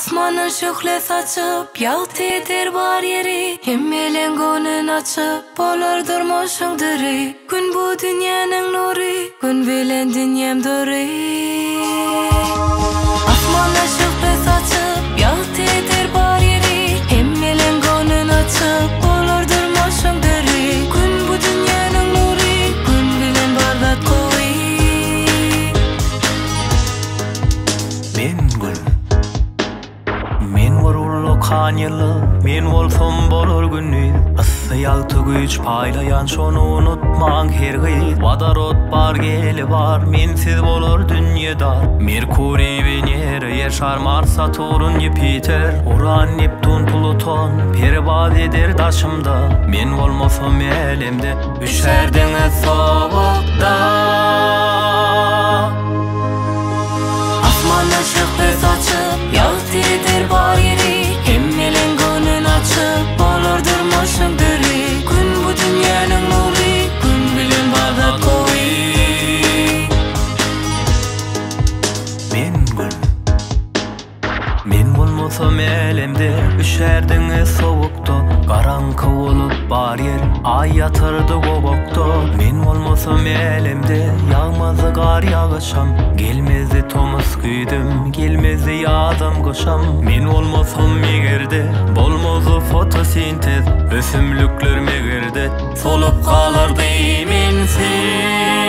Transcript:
Asmandan şöhle saçyp, ýagty eder bar ýeri, Hemmeleň göwnün açyp, bolar durmuşyň düri. Gün bu dünýäniň nury, Gün bilen dünýäm dury. Asmandan şöhle saçyp, ýagty eder bar ýeri, Hemmeleň göwnün açyp, bolar durmuşyň düri. Gün bu dünýäniň nury, Gün bilen bar zat gowy. Men gün. Men bir ullakan ýyldyz, Men bolsam bolar gündiz. Yssy ýagty güýç paýlaýan şony unutmaň hergiz. Wodorod bar geli bar, mensiz bolar dünýe dar. Merkuriý, Wenera, Ýer şar, Mars, Saturn, Ýupiter, Uran, Neptun, Pluton perwaz eder daşymda. Men bolmasam älemde üşärdiňiz sowukda. Asmandan şöhle saçyp, ýagty eder bar ýeri, Hemmeleň göwnün açyp, bolar durmuşyň düri. Gün bu dünýäniň nury, Gün bilen bar zat gowy. Men gün. Men bolmasam älemde Üşärdiňiz sowukda Garaňky bolup bar ýer Aý ýatyrdy gowakda Men bolmasam älemde Ýagmazdy gar ýagyşam Gelmezdi tomus güýzem Gelmezdi ýazam gyşam Men bolmasam egerde Bolmazdy fotosintez Ösümlikler megerde Solup galardy mensiz.